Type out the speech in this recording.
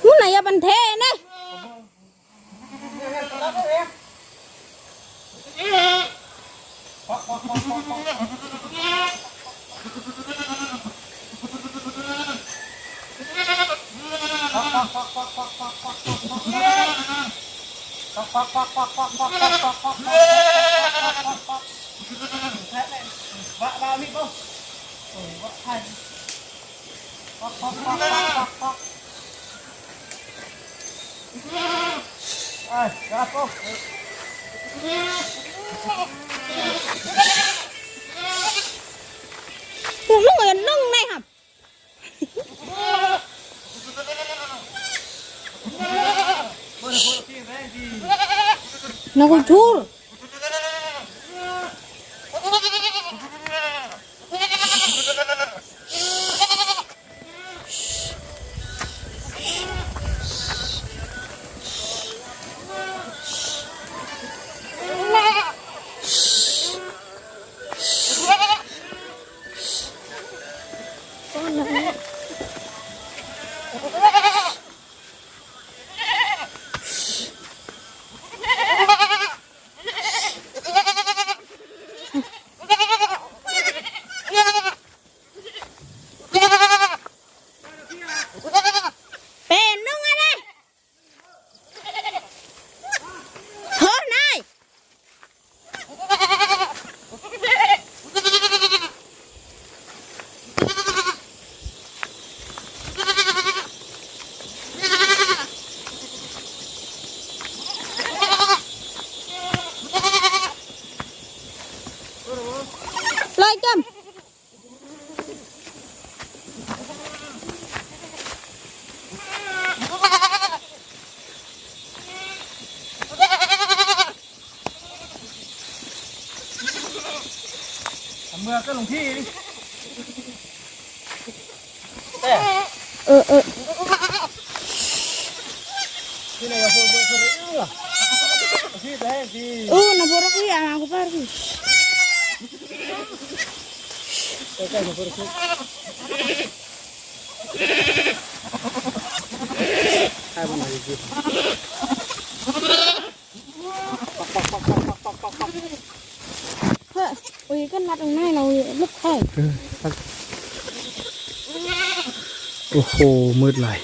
ມັນນະຢ່າບັນເທເດ້. ພວກມຶງເອີ້ນນ້ອງໄດ້ຫຳ. ນະກຸນທູລ. ເປັນໜຶ່ງອັນນີ້ ໂທນາຍ. ໄລ່ຈ້ຳ. ເມືອກໍຫຼົງທີ່ ເອີ ເອີ ທີ່ໄດ້ກໍເພິ່ນ ເພິ່ນ ເພິ່ນ ທີ່ໄດ້ທີ່ ເອີ ນະບໍ່ລັກທີ່ອາມາກູປາທີ່ ໃກ້ໆ ມາເພິ່ນ ໃຫ້ມັນມາຢູ່ ເຮີ້ຍ ໂອ້ຍ ກັນລັດອອກໃນເຮົາເລິກແທ້. ເອີ ໂອ້ໂຫ ມືດຫຼາຍ.